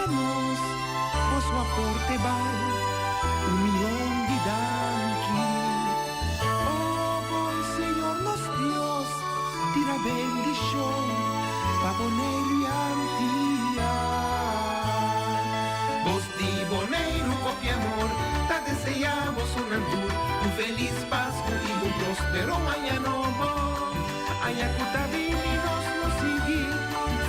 Pa nos, boso aporte bal un mion di danki. O bon Señor nos Dios, tira bendishon pa Boneiru i Antia. Bos di Boneiru kopi amor ta deseá bosonan tur un felis Pasku i un próspero aña nobo. Aña ku ta bini nos lo sigui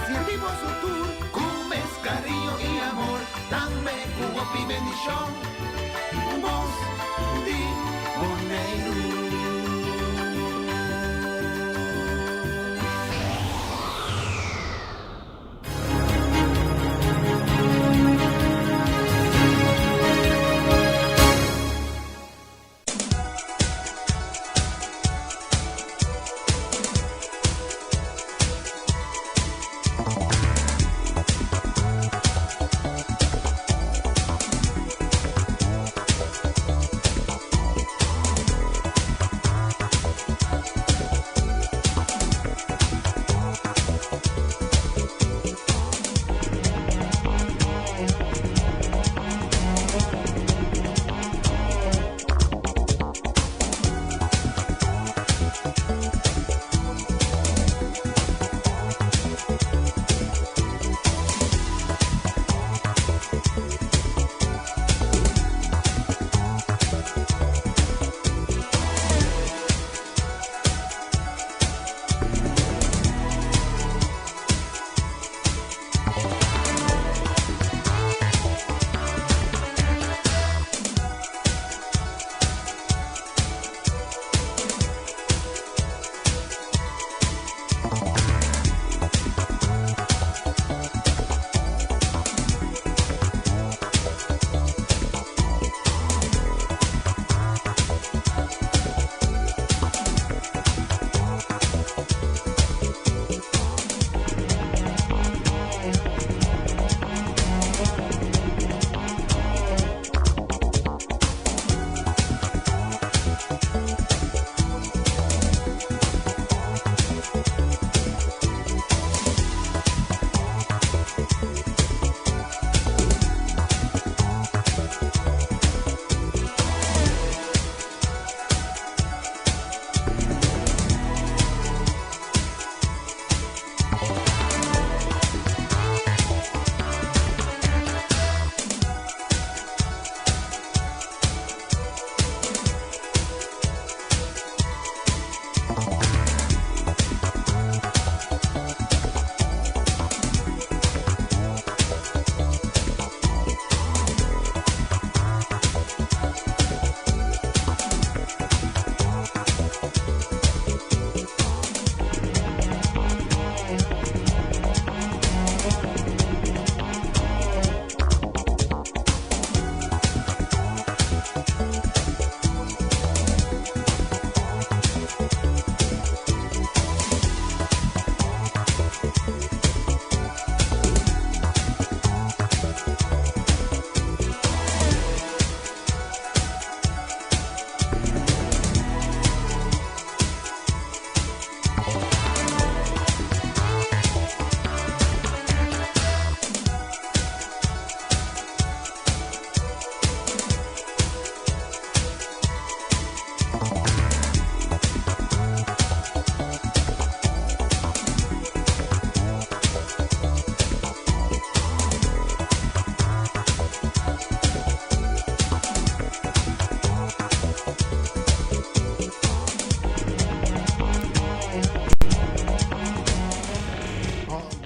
sirbi boso tur ku mes kariño i amor, tambe ku hopi bendishon. Un bos di Boneiru.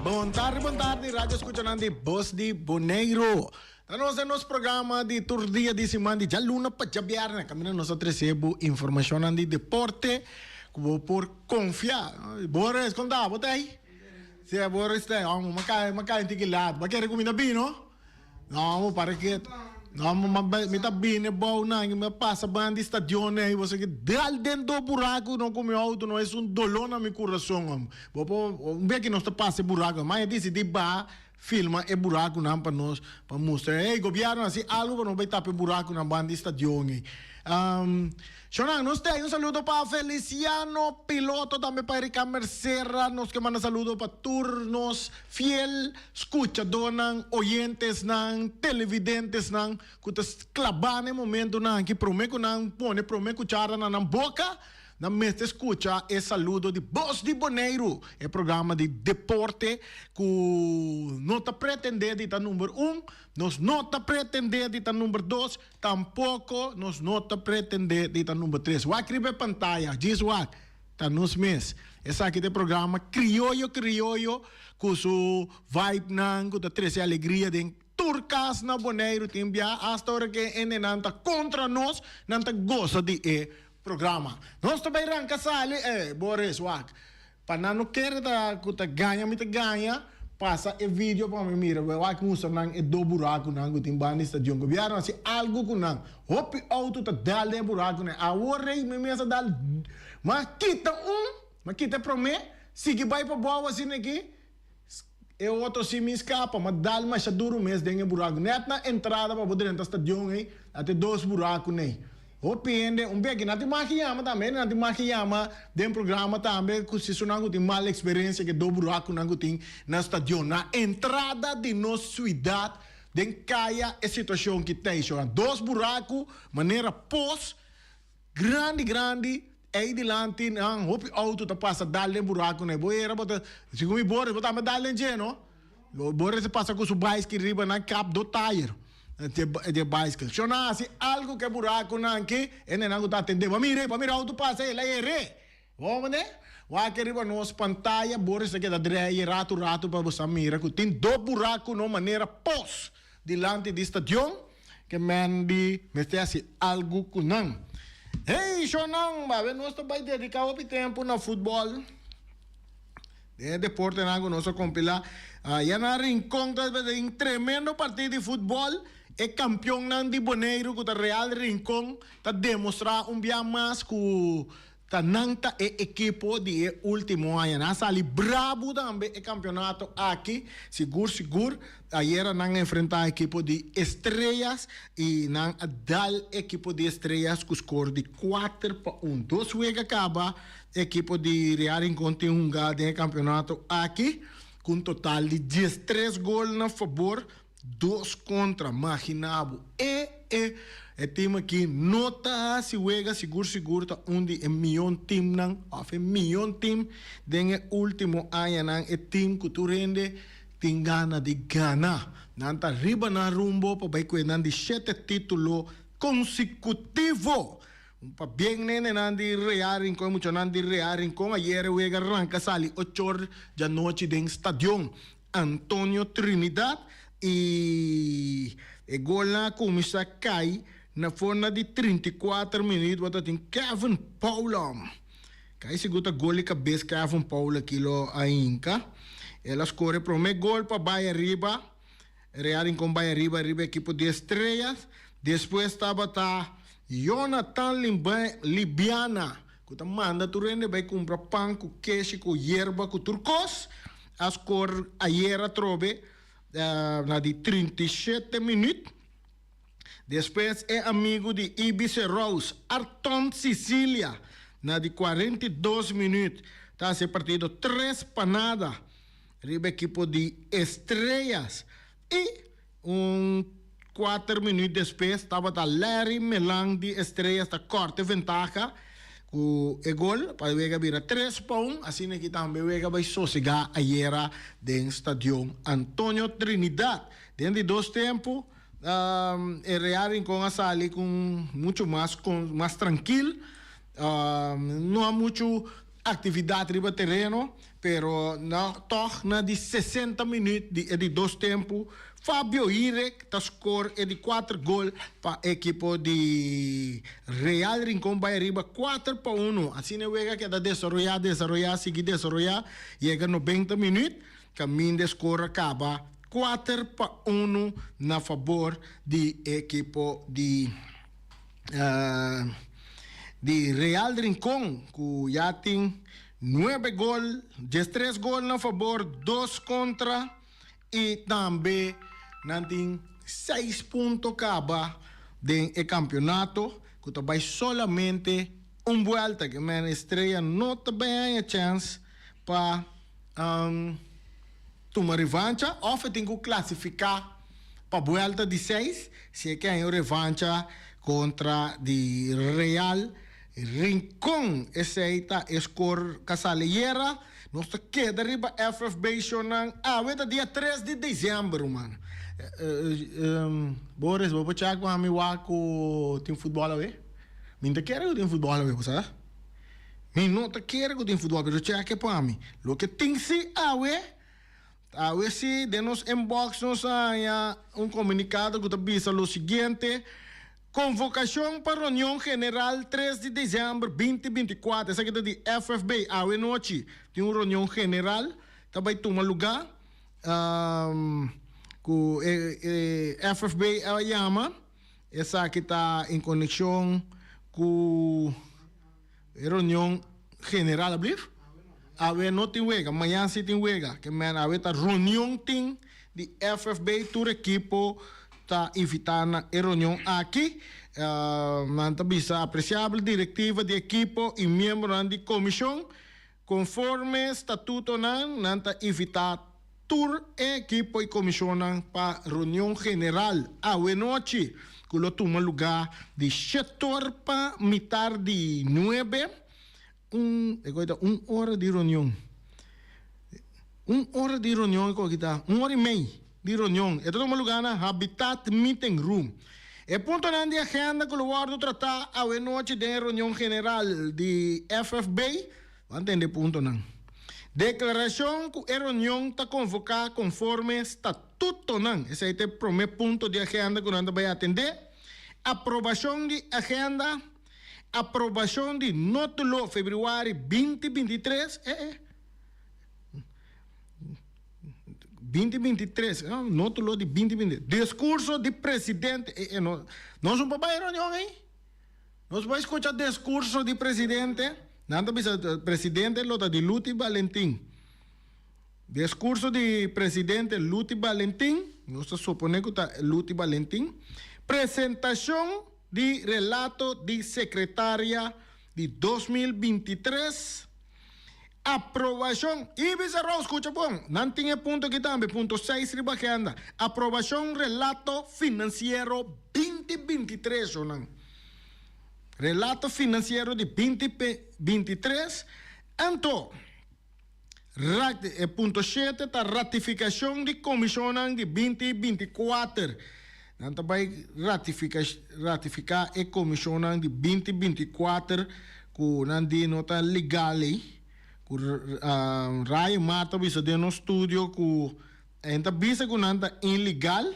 Bon tardi, bon tardi, radio escuchanan di Bos di Boneiru. Ta nos den nos programa di tur dia di siman di djaluna pa djabièrnè. Kaminda nos ta trese bo informashonnan di deporte ku bo por konfia. Boris, kon ta? Bo ta ei? Si, Boris ta ei. Amo, m'a kai, m'a kai un tiki lat. Bo a kere ku mi ta bini, no? No, bo para ketu. No, mi ta bini bou nan, mi a pasa ban di stadion ei, bo sa ke dal den do buraku no ku mi outo no, es un doló na mi kurason, amo. Bo por, un bes ki nos ta pasa e buraku, ma e disidí baha Filma e burakunan pa nos pa mustra, hey, gobierno hasi algo pa nos bai tapa e burakunan banda di stadion ei. Shonan, nos te un saludo pa Feliciano Piloto, tambe pa Erika Mercera. Nos ke manda saludo pa tur nos fiel skuchadónan, oyentesnan, televidentesnan ku ta klabá na e momentunan aki promé ku nan pone promé kuchara na nan boka. Nan mester skucha e saludo di Bos di Boneiru, e programa di deporte ku no ta pretendé di ta number un, nos no ta pretendé di ta number dos, Tampoco nos no ta pretende di ta number tres. Wak riba e pantaya, djis wak, ta nos mes. Esaki ta e programa Crioyo Crioyo cu su vibenan cu ta trece alegria den tur cas na Boneiru. Tin bia hasta ora cu e hendenan ta contra nos, nan ta goza di e programa. Nos ta bay ranca sali, eh, Boris, wak. Pa nan no kere ta ku ta gaña mi ta gaña, pasa e video pa mi mira. Bo wak mustra nan e do burakunan ku tin banda di stadion. Gobièrnu hasi algu ku nan. Hopi outo ta dal den e burakunan. Awor rei mi mes a dal. Ma kita un, ma kita e promé, sigui bai pa bou asina aki. E otro si mi skapa, ma dal masha duru mes den e buraku. Nèt na entrada pa bo drenta stadion ei, a tin dos buraku nei. Hopi hende, un beki nan tin mag yama tambe, hende nan tin mag yama den programa tambe ku si su nan ku tin mal eksperensia ku e dos burakunan ku tin na stadion. Na entrada di nos suidat, den kaya e situashon ki ta ei. Dos buraku manera pos. Grandi grandi ey dilanti nan hopi auto ta pasa dal den buraco nan bo era bo ta segun mi Boris bo tambe dal den dje no Boris ta pasa cu su bicycle riba nan kap do tire dje bicycle sho nan haci algo cu e buraco nan aki e nenan cu ta atende bo mira bo mira auto pasa el a ere bo mende wak riba nos pantaya Boris ta keda dreye rato rato pa bo sa mira cu tin do buraco no manera pos dilanti di stadion. Ke men di mester hasi algu ku nan. Hey shownan, awe nos ta bai dediká hopi tempu na futbòl. Den e deportenan ku nos a kompilá. Ya na Rincon ta den tremendo partido di futbòl. E kampionnan di Boneiru ku ta Real Rincon ta demostrá un bia mas ku Ta nan ta e ekipo di e ultimo aña. Nan a sali brabu tambe e kampeonato aki. Sigur sigur ayera nan a enfrenta ekipo di Estrellas i nan a dal ekipo di Estrellas ku skor di 4-1. Dos wega kaba ekipo di Real Rincon tin hunga den e kampeonato aki ku un total di 13 gol na fabor. Dos kontra, magina bo. E e e team aki no ta hasi wega, sigur sigur ta un di e mion teamnan of e mion team den e ultimo añanan, e team ku tur hende tin gana di gana. Nan ta riba nan rumbo pa bai kue nan di shete titulo konsekutivo. Un pabien nenenan di Real Rincon, e muchanan di Real Rincon ayer e wega ranka sali ochor djanochi den stadion. Antonio Trinidad y e golnan a cuminsa cay na forna di 34 minuut bo tin Kevin Paula. Cay sigur ta gol di cabes Kevin Paula aki lo a hinca. El a score e prome gol pa bay ariba. Real Rincon bay ariba riba ekipo di Estrellas. Despues tabata Jonathan Libiana ku ta manda tur hende bai kumpra pan ku keshi ku yerba ku tur kos a skor ayer atrobe na di 37 minüt. Despues e amigu di Ibice Rose, Arton Cicilia na di 42 minüt ta hasi e partido 3-0 riba ekipo di Estrellas i Un kuater minuut despues tabata Larry Melan di Estrellas ta kòrta e ventaha ku e gol pa e wega bira 3-1. Asina ki tambe e wega bai sosegá ayera den Stadion Antonio Trinidad. Den di dos tempu e Real Rincon a sali ku muchu mas mas trankil. No a muchu aktividat riba tereno. Pero na tòg na di 60 minüt di e di dos tempu, Fabio Hirek ta skor e di kuater gol pa ekipo di Real Rincon bai ariba 4-1. Asina e wega keda desaroyá, desaroyá, sigui desaroyá, yega 90 minüt, kaminda e skor a kaba 4-1 na fabor di e ekipo di di Real Rincon ku ya tin Nuebe gol, 13 gol na fabor, dos kontra i tambe nan tin seis punto kaba den e kampionato. ku ta bai solamente un buelta. Ke men Estrella no ta bai haña chèns pa tuma revancha òf e tin ku klasifiká pa buelta di seis si e ke haña un revancha kontra di Real Rincon. Esei ta e skor ku a sali ayera. Nos ta keda riba FFB shownan. Awe ta dia tres di december ruman. Boris, bo por check pa mi wak ku tin futbol awe? Mi no ta kere ku tin futbol awe, bo sa? Mi no ta kere ku tin futbol, pero check pa mi. Loke tin si awe, awe si den nos inbox nos a haña un komunikado ku ta bisa lo siguiente, Konvokashon pa reunion general tres di desèmber 2024, esaki ta di FFB, awe nochi tin un reunion general ta bai tuma lugá ku e FFB a yama, esaki ta en konekshon ku e reunion general ablief? Awe no tin wega, mañan si tin wega, ke men awe ta reunion tin di FFB, tur ekipo ta invita na e reunion aki. Nan ta bisa apreciabel directiva di ekipo y miembronan di comision, conforme statutonan nan ta invita tur e ekipo y comisionnan pa reunion general awe nochi cu lo tuma luga di shetor pa mitar di nuebe. Un, e koe ta un ora di reunion. Un ora di reunion e koe ta, un ora i mei di reunion. E ta tuma lugá na Habitat Meeting Room. E puntonan di agenda ku lo wòrdu tratá awe nochi den e reunion general di FFB, bo a tende e puntonan. Deklarashon ku e reunion ta konvoká konforme statutonan. Esei ta e promé punto di agenda ku nan ta bai atendé. Aprobashon di agenda. Aprobashon di Nótulo febrüari 2023, eh eh, 2023, Nótulo di 2023, diskurso di presidente, eh eh, no, nos no por bai e reunion ei, nos bai skucha diskurso di presidente, nan ta bisa presidente lo ta di Luti Balentin, diskurso di presidente Luti Balentin, nos ta supone ku ta Luti Balentin, presentashon. Di relato di sekretaria di 2023, Aprobashon, Ibis Arou, skucha bon, nan tin e punto aki tambe, punto seis riba agenda, Aprobashon relato finansiero 2023, shownan. Relato finansiero di 2023, anto, E punto shete ta ratifikashon di komishonnan di 2024. Nan ta bai ratifiká e komishonnan di 2024 ku nan di no ta legal ei. Ku Ray Mar ta bisa den nos studio ku e ta bisa ku nan ta ilegal,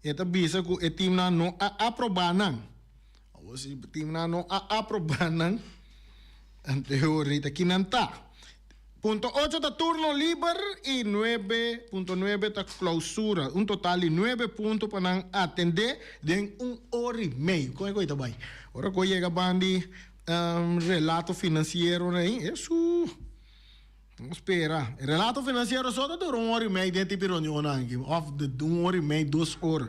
e ta bisa ku e timnan no a aprobá nan. Awor si timnan no a aprobá nan. Anto ahorita ki nan ta. Punto ocho ta turno liber y nuebe punto nuebe ta clausura. Un total di nuebe punto pa nan atende den un ora y mei. Con e coy ta bay? Ora cu a yega ban di relato financiero nan, esu! Nos spera. E relato financiero so ta dura un ora y mei den tipo reunionnan aki. Of un ora y mei, dos ora.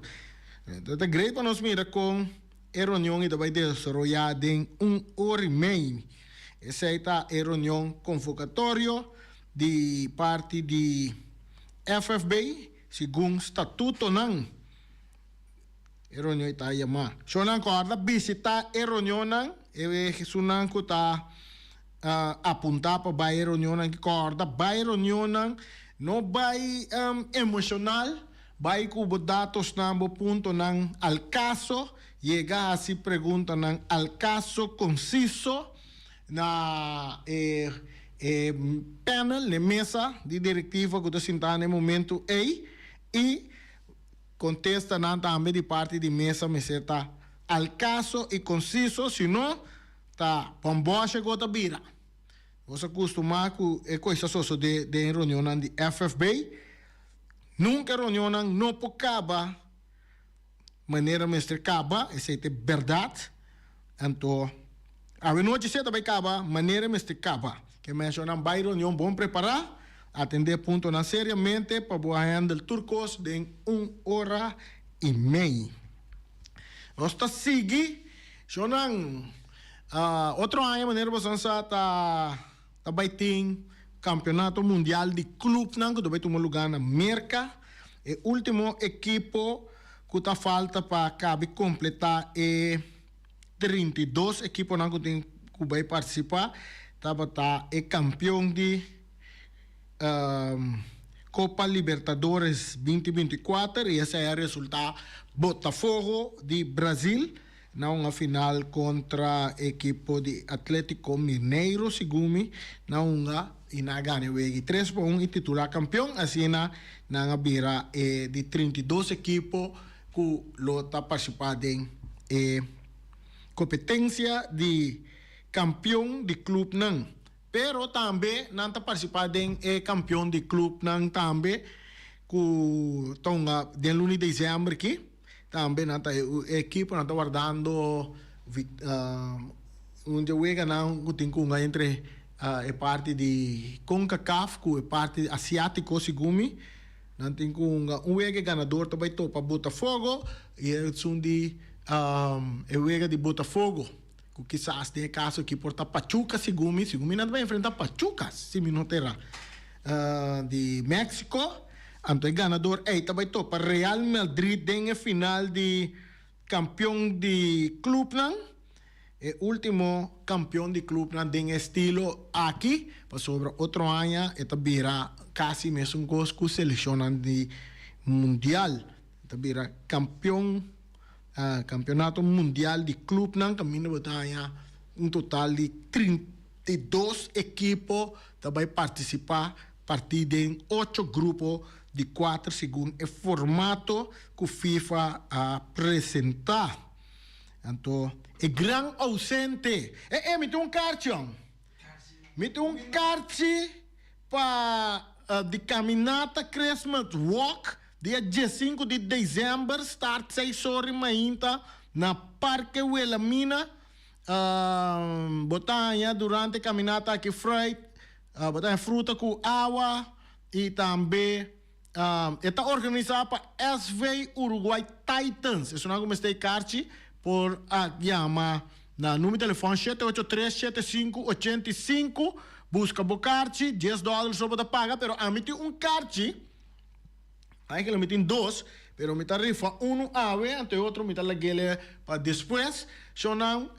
Ta great pa nos mira con. E reunion i ta bai desaroyá den un ora i mei. Esei ta e reunion konvokatorio di parti di FFB segun statutonan. E reunion i ta yamá. Shonnan kòrda bisitá e reunionnan, e esunnan ku ta apuntá pa bai e reunionnan ki kòrda bai e reunionnan, no bai emoshonal. Bai ku bo datosnan, bo puntonan al kaso, yega hasi preguntanan al kaso konsiso na e e panel, na e mesa di direktiva ku ta sintá na e momentu ei i kontestanan tambe di parti di mesa mester ta al kaso i konsiso, si no ta bòmbòshe ku ta bira. Nos a kustumá ku e kos ta sosodé den reunionnan di FFB. Nunka reunionnan no por kaba manera mester kaba, esei ta e bèrdat. Anto, awenochi si e ta bai kaba manera mester kaba. Ke menshonan bai reunion bon prepará, atendé puntonan seriamente pa bo a handle tur kos den un ora i mei. Nos ta sigui. Shownan, otro aña manera boso sa ta ta bai tin Campeonato Mundial di Clubnan cu ta bai tuma lugar na Merca. E ultimo ekipo cu ta falta pa cabi completa e 32 ekiponan cu tin cu bai participa tabata e campeon di Copa Libertadores 2024 y esei a resulta Botafogo di Brazil na un final contra ekipo di Atletico Mineiro segun mi na hunga y nan a gana e wega 3-1 y titula campeon. Asina nan a bira e di 32 ekipo cu lo ta participa den e competencia di campeon di clubnan. Pero tambe nan ta participá den e campeon di clubnan tambe cu ta hunga den luna di december aki. Tambe nan ta e ekiponan ta wardando un dje weganan cu tin cu hunga entre e parti di Concacaf cu e parti Asiatico segun mi. Nan tin cu hunga un wega e ganador ta bay topa Botafogo y esun di e wega di Botafogo. Ku kisas den e kaso aki por ta Pachuca segun mi, segun mi nan ta bai enfrenta Pachuca si mi no ta erá di Mexico. Anto e ganador ei ta bai topa Real Madrid den e final di kampion di klupnan, e ultimo kampion di klupnan den e estilo aki, pasobra otro aña e ta bira kasi mesun kos ku selekshonnan di mundial, e ta bira kampion. Campeonato Mundial di Clubnan caminda bo ta haña un total di 32 ekipo ta bay participa parti den ocho grupo di cuater segun e formato cu FIFA a presenta. Anto e gran ausente, e e mi tin un karchi hon. Mi tin un karchi pa di caminata Christmas Walk Dia 15 di december start 6 or di mainta na Parke Wilhelmina. Bo ta haña durante e caminata aki fruit, bo ta haña fruta cu awa y tambe e ta organisa pa SV Uruguay Titans. Esunnan cu mester e karchi por a yama na numero di telefon 783 75 85. Busca bo karchi, 10 dollar so bo ta paga, pero ami tin un karchi. Eigenlijk mi tin dos, pero mi ta rifa unu awe, anto e otro mi ta lag'ele pa despues. Shownan,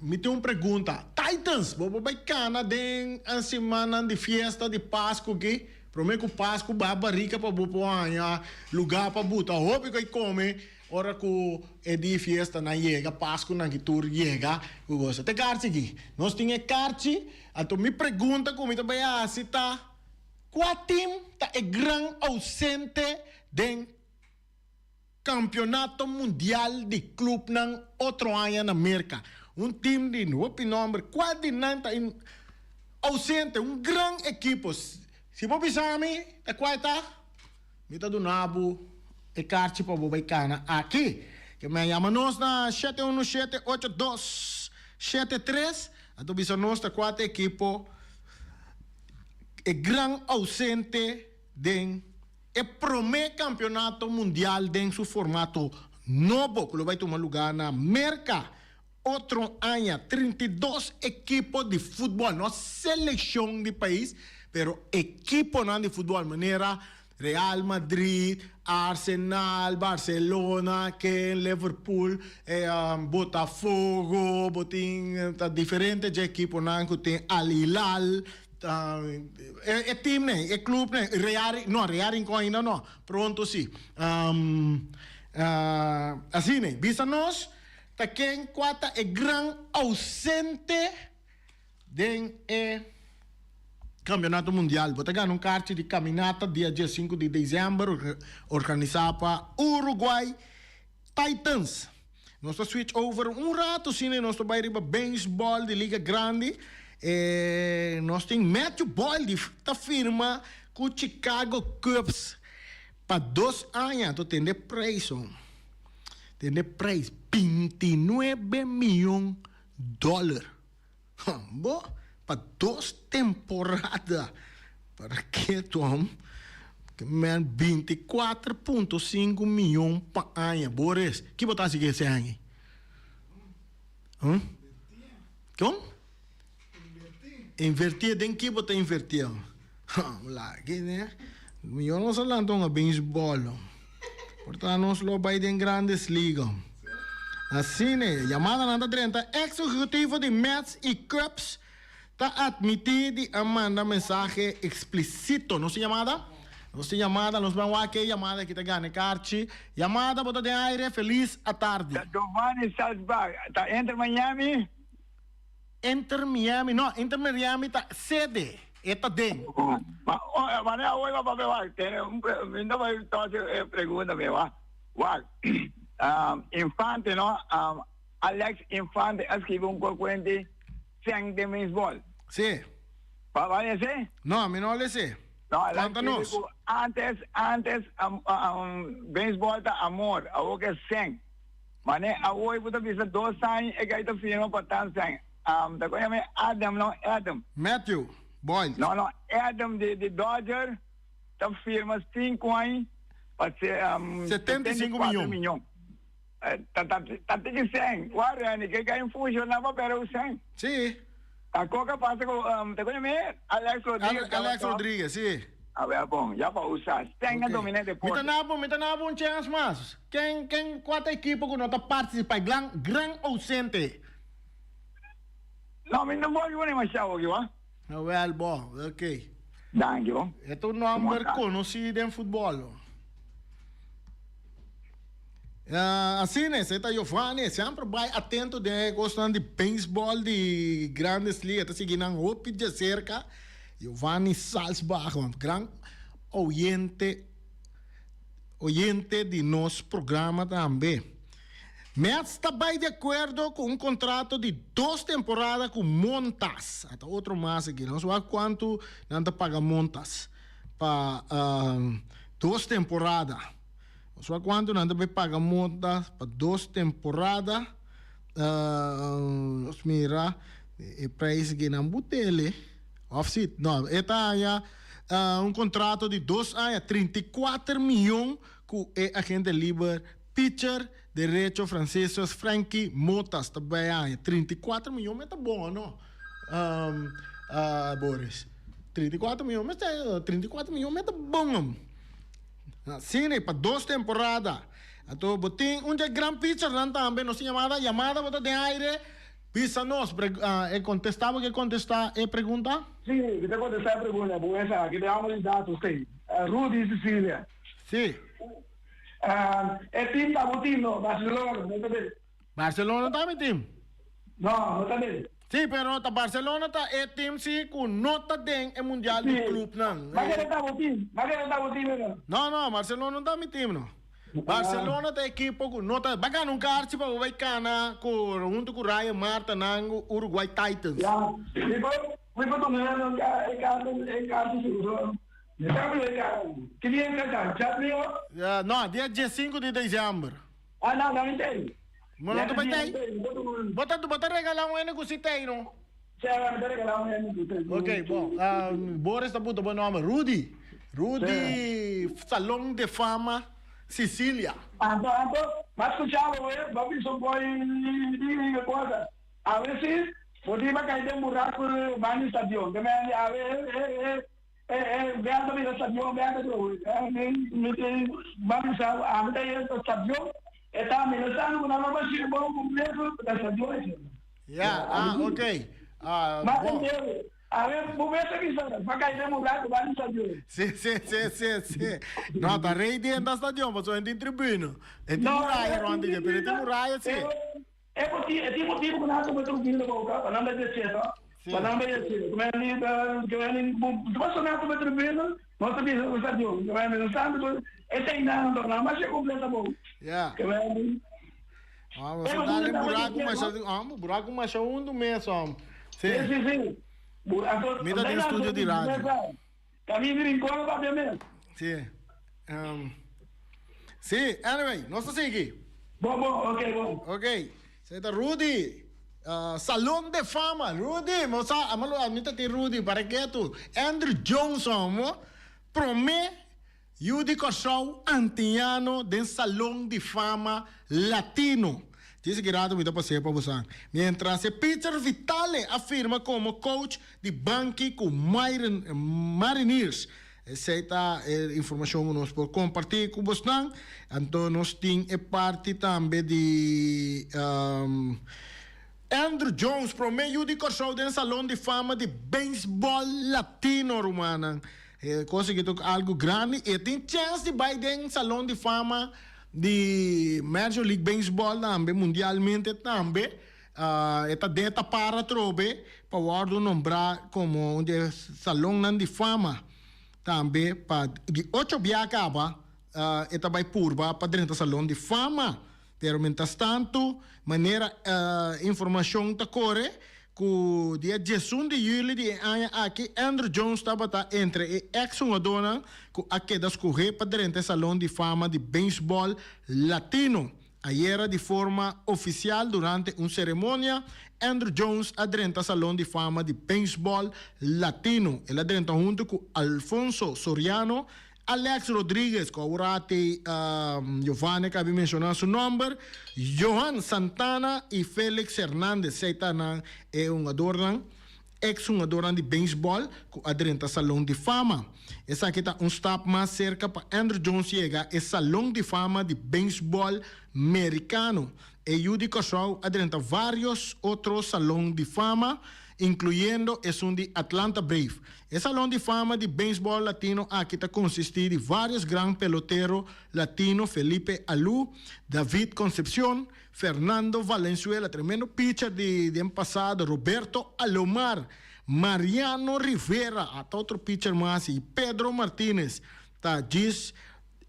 mi tin un pregunta. Titans, bo por bai kana den e simannan di fiesta di Pasku aki? Prome ku Pasku baha barika pa bo por haña luga pa buta hopi ku ei kome ora ku e di fiestanan yega, Paskunan ki tur yega ku gosa. Te karchi aki. Nos tin e karchi, anto mi pregunta ku mi ta bai hasi ta. Kua tim ta e gran ausente den Kampionato Mundial di Klupnan otro aña na Merka? Un tim di hopi nòmber, kua di nan ta e ausente? Un gran ekipo. Si bo bisa mi ta kua e ta, mi ta duna bo e karchi pa bo bai kana aki. Ke men yama nos na 717 8273, anto bisa nos ta kua ta e ekipo. E gran ausente den e prome campeonato mundial den su formato nobo cu lo bay tuma lugar na Merca otro aña. 32 ekipo di futbol, no seleccion di pais, pero ekiponan di futbol manera Real Madrid, Arsenal, Barcelona, ken, Liverpool, Botafogo, bo tin ta diferente dje ekiponan ku tin Al Hilal, e teamnan, e clubnan, Real, no Real Rincon ainda no, pronto si. Asina, bisa nos ta ken kua ta e gran ausente Den e Campeonato Mundial bo ta gana un karchi di caminata dia 15 di december organisa pa Uruguay Titans. Nos ta switch over un rato asina y nos ta bay riba baseball di Liga Grandi. E nos tin Matthew Boyle di ta firma cu Chicago Cubs pa 2 aña. To tende prijs hom. Tende prijs 29 miyon dollar. Bo pa dos temporada para ke Tom ke men 24.5 miyon pa aña. Boris, ki bo ta hasi ku ese aña ei? Hm? Kon? Invertí den ki bo ta invertí? Laki ne. Mihor nos a lanta un beisbòl. Por ta nos lo bai den Grandes Liga. Asina e yamadanan ta drenta. Ex ehecutivo di Mets y Cubs ta admiti di a manda mensahe explicito. Nos tin yamada? Nos tin yamada. Nos ban wak e yamada aki ta gana e karchi. Yamada bo ta den aire. Feliz atardi. Ta Giovanni Salzbach ta Inter Miami? Inter Miami, no, Inter Miami ta sede, e ta den. Ma, wanneer awe ba papia wak, tene un pre, mi no bai tosi e pregunta mi wak. Wak, Infante no, Alex Infante a scribi un cuenti seng den baseball. Si. Ba ba lese? No, mi no a lese. No, el a Conta scribi nos. cu antes, antes, baseball ta amor, awor ke seng. Mane awoy bo ta bisa dos aña e gay ta firma pa tan sèn. Ta kon yama e Adam no Adam. Matthew Boyd. No no Adam di di Dodger ta firma sinku aña pa 75 74 miyon. Ta ta ta tiki sèn. Wak Renny ke gay funshoná pa perde un sèn. Sí. Ta koka pasa ku ta kon yama e Alex Rodriguez. Alex Rodriguez sí. Awel bon ya pa usa sèn a domina e deporte. Mi ta na bo mi ta na bo un chèns mas. Ken ken kua ta ekipo ku no ta partisipá e gran gran ousente? No, mi no por yuna demasiado aki wa. Awel bo, ok. Danki bo. E ta un nomber konosí den futbòl. Asina es, e ta Giovanni, semper bai atento den e kosnan di beisbòl di Grandes Ligas, e ta sigui nan hopi djaserka. Giovanni Salsbach, gran oyente. Oyente di nos programa tambe. Mets ta bai di akuerdo ku un kontrato di dos temporada ku Montas. Ata otro mas aki. Nos wak kuantu nan ta paga Montas pa dos temporada. Nos wak kuantu nan ta bai paga Montas pa dos temporada. Nos mira e prijs aki nan butele. Of si, no, e ta haña un kontrato di dos aña, 34 miyon ku e agente liber pitcher derecho Franciscus Frankie Motas ta bai haña. 34 miyon me ta bon o no, Boris? 34 miyon me ta, 34 miyon me ta bon. Asina, pa dos temporada. Anto bo tin un dje gran pitchernan tambe, nos tin yamada, yamada bo ta den aire. Bisa nos, e kontestá bo ke kontestá e pregunta? Sí, mi ta kontestá e pregunta. Bo esaki den amo di datos t'ei. Rudy Cecilia. Sí. E tim ta bo tim no, Barcelona no ta den. Barcelona ta mi tim? No, no ta den. Sí, pero ta Barcelona ta e tim sí ku no ta den e mundial di klupnan. Sí. Ma kere ta bo tim? Ma kere ta bo tim no? No, no, Barcelona no ta mi tim no. Barcelona ta ekipo ku no ta ba gana un karchi pa bo bai kana ku huntu ku Ryan Marta nan Uruguay Titans. Ya, mi por mi por tuma e karta e karchi si uso mi sa ku e karta. Ki dia e ta chat mi o? Ya, no, dia 15 di december. Ah no, no mi tei. Bo no ta bai tei? Bo ta bo ta regala un hende ku si tei no? Si, mi ta regala un hende ku tei. Ok, bon, Boris ta buta bo nomber, Rudy. Rudy Salon de Fama Sicilia. Anto, anto, m'a scucha bo e, bo bisa un po'i di cosa. Awe si, bo tin pa cay den buraco banda di stadion. Te mende awe e, e, e, e, e veld ta bira stadion berde trobe. Mi, mi tin, bo bisa bo, ami ta yendo pa stadion, e ta amenazando cu nan lo bash'e bon completo pa stadion esei. Ya, ah, ok. Ah, Mas bon. entero. A ver, bo mes a bisa, pa kai den un rato, bai stadion. Sí, sí, sí, sí, sí. No, ta rey den ta stadion, pasobra en tin tribuna. En tin No, muraya rond di dje, pero en tin muraya sí. E motibu, e tin motibu ku nan a tuma e tribuna boka, pa nan bai dje ta. Sí. Pa nan bai dje. Ku men di, ku men di, pasobra nan a tuma e tribuna, nos ta bisa ku stadion. Ku men di, nos tantu, esei nan, nan a masha kompleta bo. Ya. Ku men di. Ah, so dale buraco masha, ah, buraco masha hundu mes, hom. Sí. Sí, sí, sí. Anto, Mi ta den studio di radio. Camino di Rincón papia mes. Sí. Sí, anyway, nos ta sigui. Bon, bon, ok, bon. Ok. Se ta Rudy. Salon de Fama. Rudy, mo sa, amalo, mi ta tin Rudy, para ke tu? Andrew Johnson, mo. Prome Yu di Kòrsou antiano den Salon di Fama Latino. Djis aki rato mi ta pas'é pa bosan. Mientras e pitcher Vitale a firma komo coach di banki ku Mariners. Esei ta e informashon ku nos por kompartí ku bosnan. Anto nos tin e parti tambe di Andruw Jones, promé yu di Kòrsou den Salon di Fama di Beisbòl Latino, rumannan. E kos aki ta algu grandi. E tin chèns di bai den Salon di Fama di Major League Baseball tambe, mundialmente tambe. E ta den e ta para atrobe pa wòrdu nombrá komo un di e salonnan di fama tambe pa di ocho bia kaba e ta bai purba pa drenta salon di fama. Pero mientrastantu manera informashon ta kore ku dia diesun di yüli di e aña aki Andruw Jones tabata entre e eks hungadónan ku a keda skohé pa drenta e salon di fama di beisbòl latino. Ayera di forma ofisial durante un seremonia, Andruw Jones a drenta Salon di Fama di Beisbòl Latino. El a drenta huntu ku Alfonso Soriano, Alex Rodriguez, ku awor ati Giovanni kabi menshoná su nòmber, Johan Santana i Felix Hernandez. Esei ta nan e hungadornan. Ex hungadornan di beisbòl ku a drenta Salon di Fama. Esaki ta un stap mas serka pa Andruw Jones yega e Salon di Fama di Beisbòl Merikano. E yu di Kòrsou a drenta vários otro Salon di Fama, inkluyendo esun di Atlanta Brave. E Salon di Fama di Beisbòl Latino aki ta konsistí di vários gran pelotero latino Felipe Alou, David Concepcion, Fernando Valenzuela, tremendo pitcher di den pasado, Roberto Alomar, Mariano Rivera, ata otro pitcher mas, y Pedro Martinez ta djis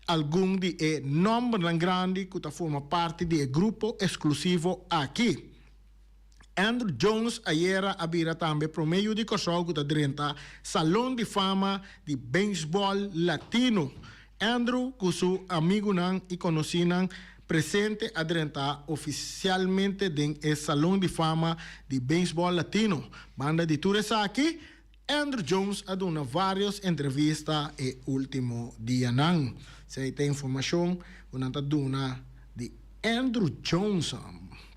algun di e nombernan grandi cu ta forma parti di e grupo exclusivo aki. Andruw Jones ayera a bira tambe prome yu di Kòrsou ku ta drenta Salon di Fama di Beisbòl Latino. Andruw ku su amigunan i konosínan presente a drenta ofisialmente den e Salon di Fama di Beisbòl Latino. Banda di tur esaki, Andruw Jones a duna vários entrevista e último dianan. Esei ta informashon ku nan ta duna di Andruw Jones.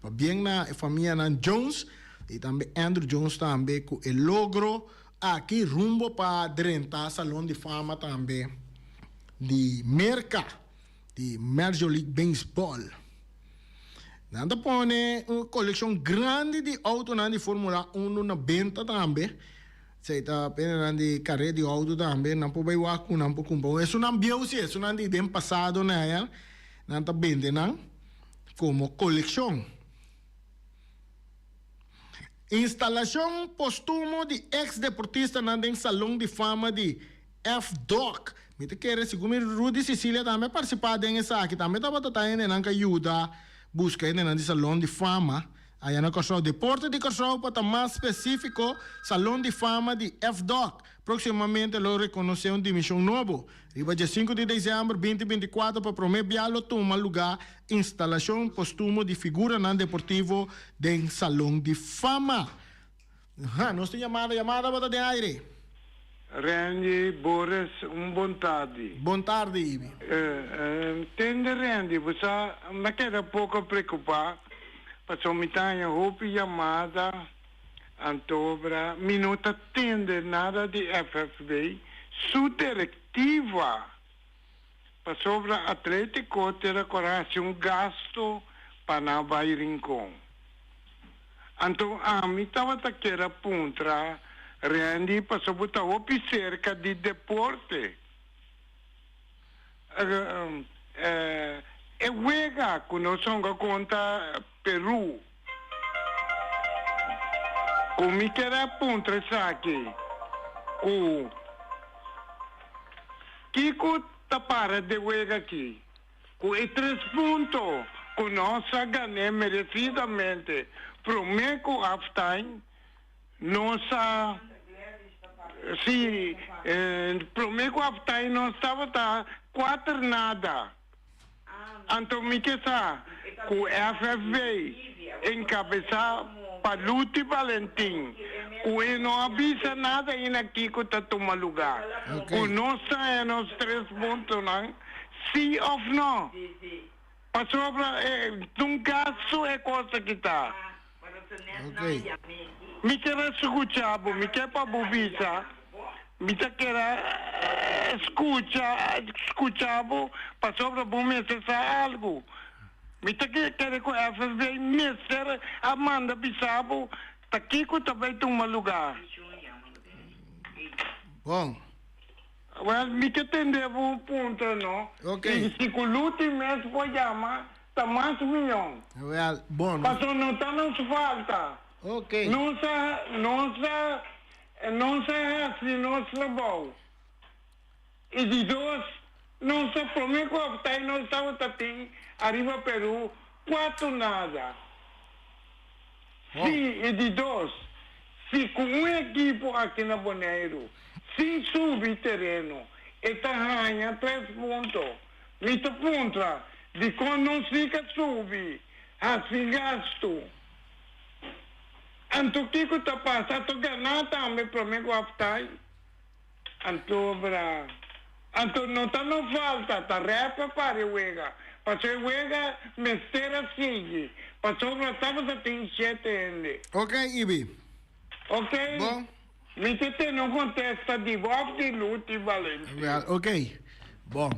Pabien na e famianan Jones i tambe Andruw Jones tambe ku e logro aki rumbo pa drenta Salon di Fama tambe di Merka di Major League Baseball. Nan ta pone un kolekshon grandi di outonan di Formula Uno na benta tambe. Esei ta penanan di kare di outo tambe. Nan por bai wak ku nan por kumpra un. Esunnan bieu si, esunnan di den pasado na aya, nan ta bende nan komo kolekshon. Instalashon postumo di eks deportistanan den Salon di Fama di FDOC. Mi ta kere segun mi Rudy Cecilia tambe a partisipá den esaki. Tambe tabata ta hendenan ku a yuda buska hendenan di Salon di Fama aya na Kòrsou. Deporte di Kòrsou pa ta mas spesífiko Salon di Fama di FDOC próksimamente lo rekonosé un dimishon nobo. Riba dje sinku di desèmber binti 24 pa promé bia lo tuma lugá instalashon postumo di figuranan deportivo den Salon di Fama. Ha, nos tin yamada, yamada bo ta den aire. Randy, Boris, un bon tardi. Bon tardi, Ibi. Tende Randy, bo sa, mi a keda poko preokupá, pasobra mi ta haña hopi yamada, antobra mi no ta tende nada di FFB su direktiva, pasobra Atletico tera ku a hasi un gasto pa nan bai Rincon. Anto ami tabata kier a puntra Randy pasobra bo ta hopi serka di deporte. E wega ku nos hunga kontra Peru, ku mi kier a puntra esaki, ku kiko ta para de wega aki? Ku e tres punto ku nos a gané meresidamente promé ku halftime, nos a sí, promé ku halftime nos tabata kuater nada. Anto mi ke sa ku FFV enkabesá pa Luti Valentin ku e no a bisa nada ainda kiko ta tuma lugá. Ku nos ta haña nos tres puntonan. Sí of no? Pasobra e un gastu e kos aki ta. Mi kier a skucha bo, mi kier pa bo bisa, mi ta kier a skucha, skucha bo pasobra bo mester sa algu. Mi ta kere ku FFB mester a manda bisa bo ta kiko ta bai tuma luga. Bon. Wel, mi ke tende bo un punto, no? Ok. I si ku Luti mes por yama, ta mas mion. Wel, bon. Paso no ta nos falta. Ok. Nos a, nos a, nos a hasi nos trabou. I di dos, nos ta prome ku aftay nos tabata tin ariba Peru kuatu nada. Si, i di dos, si ku un ekipo aki na Boneiru sin subi tereno e ta haña tres punto, mi ta puntra dikon nos si ka subi hasi gastu? Anto kiko ta pasa? Anto ganá tambe promé ku aftay? Anto bra. Anto no ta no falta, ta rèp pa para e wega. Pasobra e wega mester a sigui, pasobra tabata tin shete hende. Ok, Ibi. Ok. Bon. Mi ta tene un kontesta di bo òf di Luti Valentin. Wel, ok. Bon.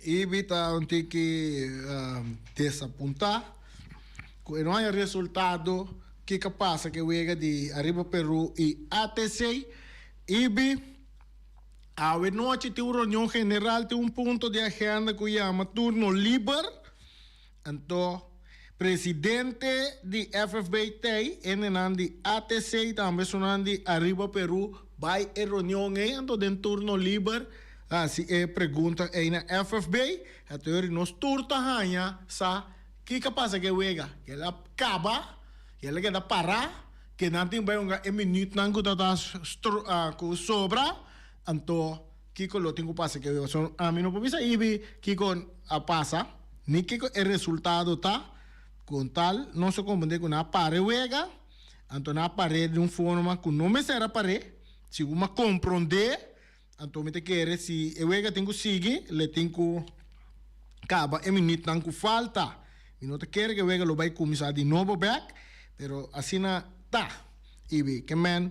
Ibi ta un tiki desapuntá ku e no haña resultado kiko a pasa ku e wega di Arriba Peru i ATC. Ibi, awe nochi tin un reunion general, tin un punto di agenda ku yama turno liber. Anto presidente di FFB tei, hendenan di ATC tambe esunnan di Arriba Peru bai e reunion ei, anto den turno liber hasi e pregunta ei na FFB. Anto yori nos tur ta haña sa kiko a pasa ku e wega, ke el a kaba, ke el a keda pará, ke nan tin bai hunga e minütnan ku ta ta ku sobra, anto. Kiko lo tin ku pasa ke wega? So ami no por bisa Ibi kiko a pasa, ni kiko e resultado ta. Kon tal nos a komprendé ku nan a para e wega, anto nan a par'é di un forma ku no mester a par'é. Segun mi a komprondé, anto mi ta kere si e wega tin ku sigui, le tin ku kaba e minütnan ku falta. Mi no ta kere ku e wega lo bai kuminsá di nobo bèk, pero asina ta. Ibi, ke men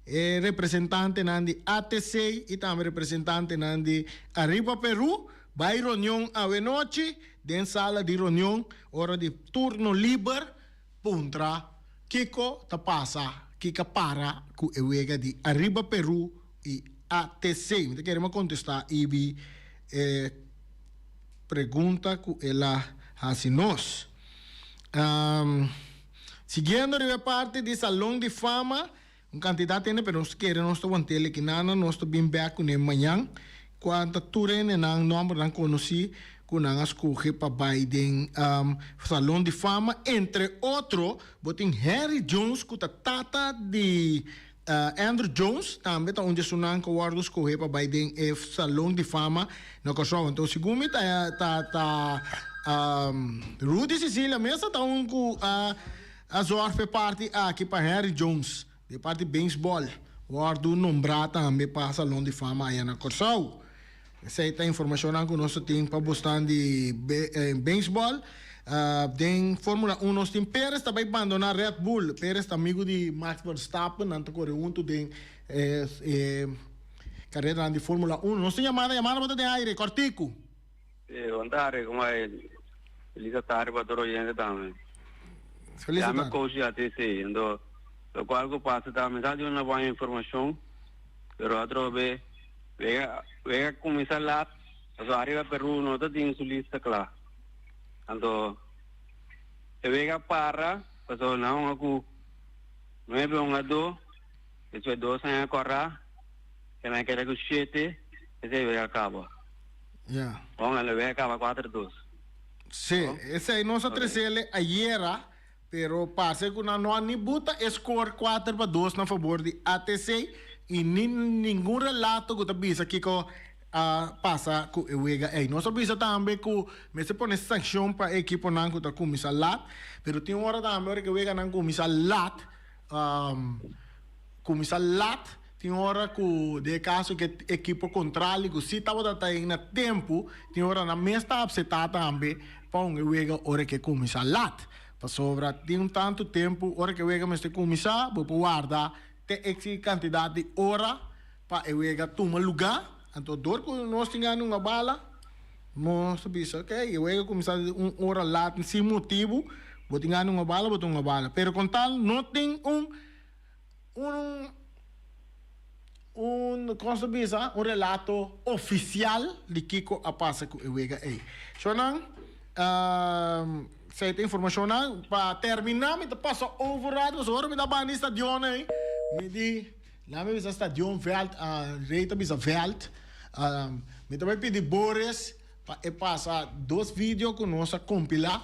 e representantenan di ATC i tambe representantenan di Arriba Peru bai reunion awenochi den sala di reunion ora di turno liber puntra kiko ta pasa, kiko a para ku e wega di Arriba Peru i ATC. Mi ta kere mi a kontestá Ibi e pregunta ku el a hasi nos. Siguiendo riba e parti di Salon di Fama, un kantidat hende pero nos kere nos ta want'el aki nana, nos ta bin bek kuné mañan, kua ta tur hendenan nòmbernan konosí ku nan a skohe pa bai den Salon di Fama, entre otro bo tin Henry Jones ku ta tata di Andrew Jones, tambe ta un di esunnan ku a wòrdu skohe pa bai den e Salon di Fama na Kòrsou. Anto segun mi ta ta ta Rudy Cecilia mes ta un ku a a zòrg pa e parti aki pa Henry Jones di e parti beisbòl wòrdu nombrá tambe pa Salon di Fama aya na Kòrsou. Esei ta informashonnan ku nos ta tin pa bosnan di beisbòl. Den Formula Un nos tin Perez ta bai bandoná Red Bull. Perez ta amigu di Max Verstappen, nan ta kore huntu den e kareranan di Formula Un. Nos tin yamada, yamada bo ta den aire, kòrtiku. Sí, bon tarde, como hay? Feliz tarde pa tur oyente tambe. Feliz Ya me tarde. coach ya te sí, ento lo cual ku pasa ta me sa di una buena información, pero otro vez Wega wega kuminsá lat, pasobra ariba Peru no ta tin su lista kla. Anto e wega para pasobra nan hunga ku nuebe hungadó, despues dos aña kòrá, e nan keda ku shete, esei wega kaba. Ya. Bon, e wega kaba kuater dos. Sí, esei nos a tresele ayera, Pero parse ku nan no a ni buta e skor 4-2 na fabor di ATC i ni ningun relato ku ta bisa kiko a pasa ku e wega ei. Nos a bisa tambe ku mester pone sankshon pa e ekiponan ku ta kuminsá lat, pero tin ora tambe ora ku e weganan kuminsá lat, kuminsá lat. Tin ora ku den e kaso ku e ekipo kontrali ku si tabata ta na tempu, tin ora nan mes ta apseptá tambe pa un e wega ora ku e kuminsá lat. Pasobra tin un tantu tempu ora ku e wega mester kuminsá, bo por warda te eksi kantidat di ora pa e wega tuma lugá. Anto dor ku nos tin gana un bala, nos ta bisa ok, e wega kuminsá un ora lat sin motibu, bo tin gana un bala, bo tin un bala. Pero kon tal no tin un. Un un kon se bisa un relato ofisial di kiko a pasa ku e wega ei. Shownan esei ta informashonnan. Pa terminá mi ta pasa over rato pasobra ora mi ta banda e stadion ei mi di laga mi bisa stadion vèlt Rey ta bisa vèlt mi ta bai pidi Boris pa e pasa dos video ku nos a kompilá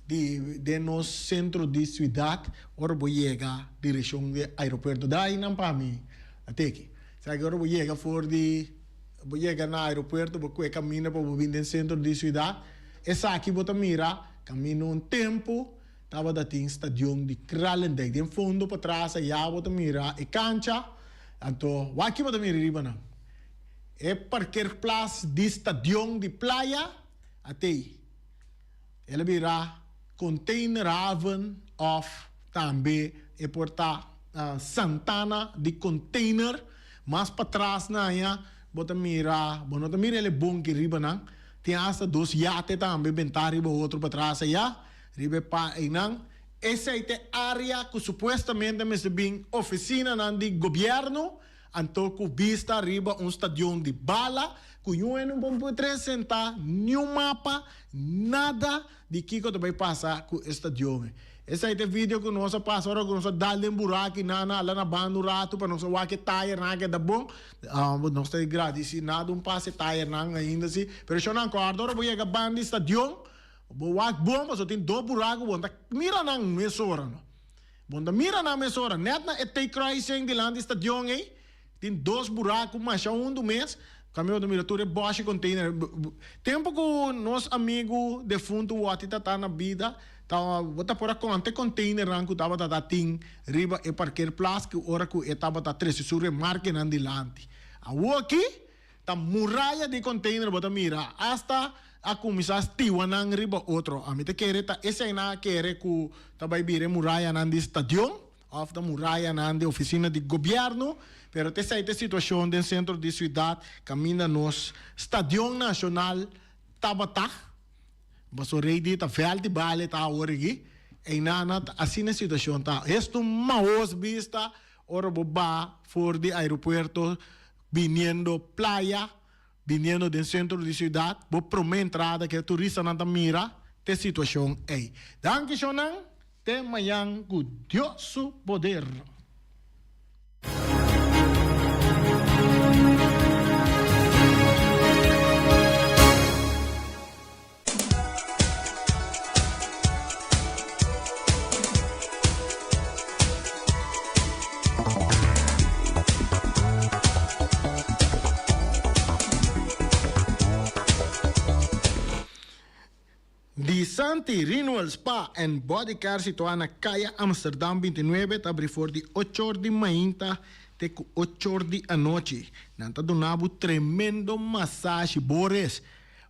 di den nos sentro di siudat ora bo yega direkshon di aeropuerto. Dai nan pa mi a teki. Sa ki ora bo yega for di bo yega na aeropuerto bo kue kaminda pa bo bin den sentro di siudat esaki bo ta mira kaminda un tempu tabata tin stadion di Kralendijk. Den fondo patras aya bo ta mira e kancha anto wak bo ta mira riba nan. E parkeerplaats di stadion di Playa a tei. El a bira containerhaven of tambe e por ta santana di container. Mas patras na aya bo ta mira, bo no ta mira el e bonki riba nan. Tin hasta dos yate tambe benta riba otro patras aya, riba e pa einan. Esei ta e area cu supuestamente mester bin oficinanan di gobierno. Anto ku bista riba un stadion di bala ku yu hende no por presentá niun mapa, nada di kiko ta bai pasa ku e stadion ei. Esei ta e video ku nos a pasa ora ku nos a dal den buraki nan a hala na banda un ratu pa nos a wak e tayernan a keda bon. Nos ta gradisí nada un pasa e tayernan ainda si. Pero shon nan kòrda ora bo yega banda di stadion bo wak bon pasobra tin dos buraku bo no ta mira nan mesora no. Bo ta mira nan mesora, nèt na e T-kruising dilanti stadion ei, tin dos buraku masha hundu mes, kami bo ta mira tur e bòshi container. Tempu ku nos amigu defuntu Wòti ta ta na bida, ta bo ta por a konta e containernan ku tabata ta tin riba e parkeerplaats ku ora ku e tabata trese su remarkenan dilanti. Awoki Ta muraya di container bo ta mira, hasta a cuminsa stiwa nan riba otro. Ami ta kere ta esey nan a kere cu ta bay bira e murayanan di stadion of ta murayanan di oficina di gobierno, pero ta esey ta e situacion den centro di ciudad caminda nos stadion nacional tabata. Pasobra rey di ta veld di bale ta awor aki, eynan ta asina e situacion ta. Esto maos bista ora bo ba for di aeropuerto. Biniendo playa, biniendo den centro di ciudad, bo prome entrada ke turistanan ta mira t'e situacion ey. Danki shonnan, te mañan cu Dios su poder. Di Santi Renewal Spa and Body Care situá na Kaya Amsterdam 29 ta abri for di ochor di mainta te ku ochor di anochi. Nan ta duna bo tremendo masashi. Boris,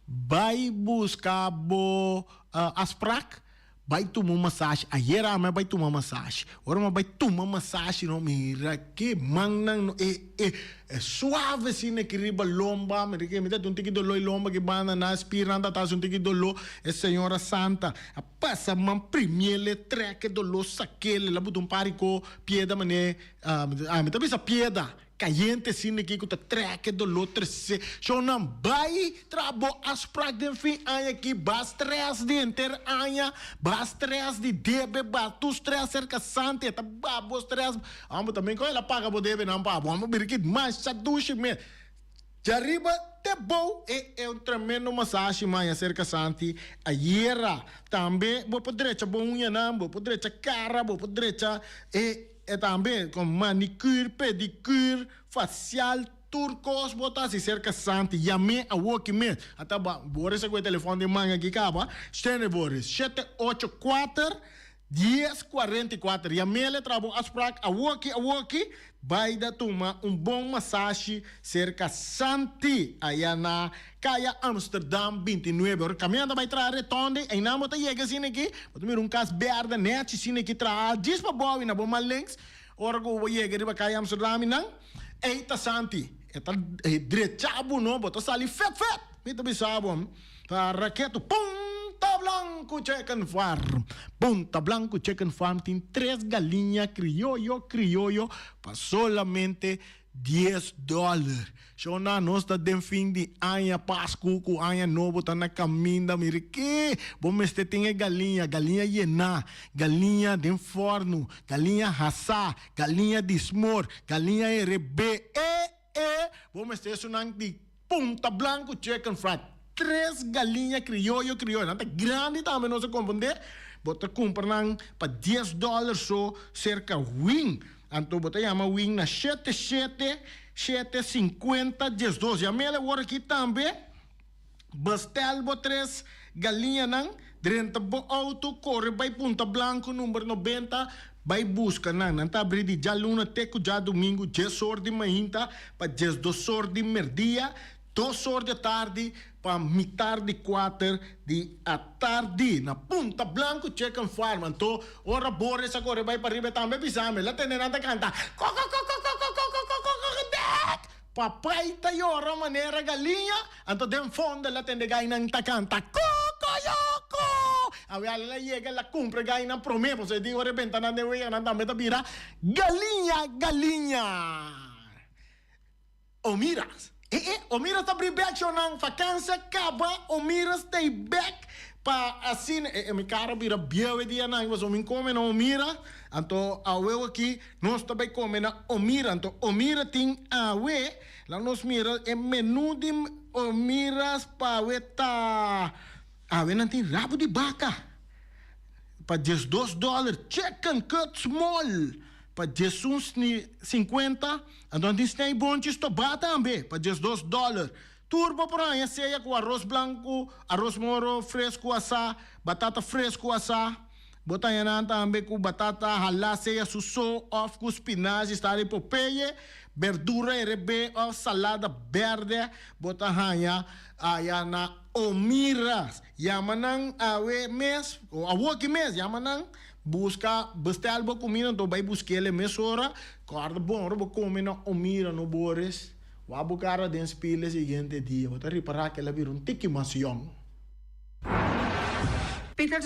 Bai buska bo afsprak, bai tuma un masashi. Ayer ami a bai tuma masashi. Ora mi a bai tuma masashi no, mira ke mannan no e e e suave asina aki riba lomba. Mi di ke mi ta tin un tiki doló e lomba aki banda nan, spirnan ta ta hasi un tiki doló. E señora santa a pasa man primiel e trek e doló sakel, el a buta un par di ko pieda manera ami ta bisa pieda. Kayente asina aki ku ta trek e doló trese shownan bai traha bo afsprak den fin aña aki ba stress di henter aña ba stress di debe ba tur stress serka santi e ta ba bo stress amo tambe kon el a paga bo debenan pa bo amo bira ki masha dushi mes djariba te bou e e un tremendo masashi maña serka santi ayera tambe bo por drecha bo uñanan bo por drecha kara bo por drecha e. E tambe con manicure, pedicure, facial, tur cos bo ta haci cerca Santi. Yam'é awoki mes. Ata ba Boris a cu e telefon den man aki caba. Stene Boris, shete ocho kuater, dies kuarenta i kuater. Yam'é le traha bo afspraak awoki awoki. Bai da tuma un bon masashi serka Santi aya na Kaya Amsterdam 29. Ora kaminan ta bai traha retonde, einan bo ta yega asina aki, bo ta mira un kas berde nechi asina aki traha djis pa bou i na bo man links. Ora ku bo yega riba Kaya Amsterdam einan, ei ta Santi. E ta drecha bo no, bo ta sali fet fet. Mi ta bisa bo, ta raketu Punta Blanco Chicken Farm. Punta Blanco Chicken Farm tin tres galiña crioyo crioyo pa solamente dies dollar. Shona, nos ta den fin di aña, Pascu cu aña nobo ta na caminda. Mira ke! Bo mester tin e galiña, galiña yená, galiña den forno, galiña hasá, galiña di smor, galiña herebé. E! E! Bo mester esunnan di Punta Blanco Chicken Fried. Tres galiña crioyo crioyo. Nan ta grandi tambe nos a comprende. Bo ta cumpra nan pa dies dollar so cerca Wing. Anto bo ta yama Wing na shete shete shete sinkuenta diesdos. Yam'el awor aki tambe. Bestel bo tres galiñanan, drenta bo auto, kore bai Punta Blanco number 90, bai buska nan. Nan ta abri di djaluna te ku djadumingu dies or di mainta pa 12 or di merdia, 2 or di atardi pa mitar di kuater di atardi na Punta Blanco Chicken Farm. Anto ora Boris a kore bai pariba e tambe bisa mi, el a tende nan ta kanta, Kokokokokokokokokokokokdek! Papai ta yora manera galiña, anto den fondo el a tende gainan ta canta, Cocoyoco! Awe el a yega el a cumpra gainan prome, pasobra e di ora e benta nan den wega nan tambe ta bira galiña, galiña. Omiras, eh eh, Omiras ta bri bek shownan, vakansia caba, Omiras ta e bek pa asina, eh eh, mi cara bira bieu e dianan, pasobra mi come na Omira, anto awe aki Nos ta bai kome na Omira. Anto Omira tin awe. Laga nos mira e menu di Omira's pa awe ta. Awe nan tin rabu di baka pa 12 dòler, chicken cut small pa 11.50, anto nan tin snijboontjes stobá tambe pa 12 dòler. Tur bo por haña sea ku aros blanku, aros moro fresku asá, batata fresku asá. Bo ta haña nan tambe ku batata halá sea su so òf ku spinashi sta di Popeye, berdura herebé òf salada bèrdè. Bo ta haña aya na Omiras. Yama nan awe mes, o awoki mes, yama nan, buska, bestèl bo kumida, anto bai busk'el e mesora. Kòrda bon ora bo kome na Omira no Boris. Wak bo kara den spil e siguiente dia, bo ta ripará ku el a bira un tiki mas yòn. Peter.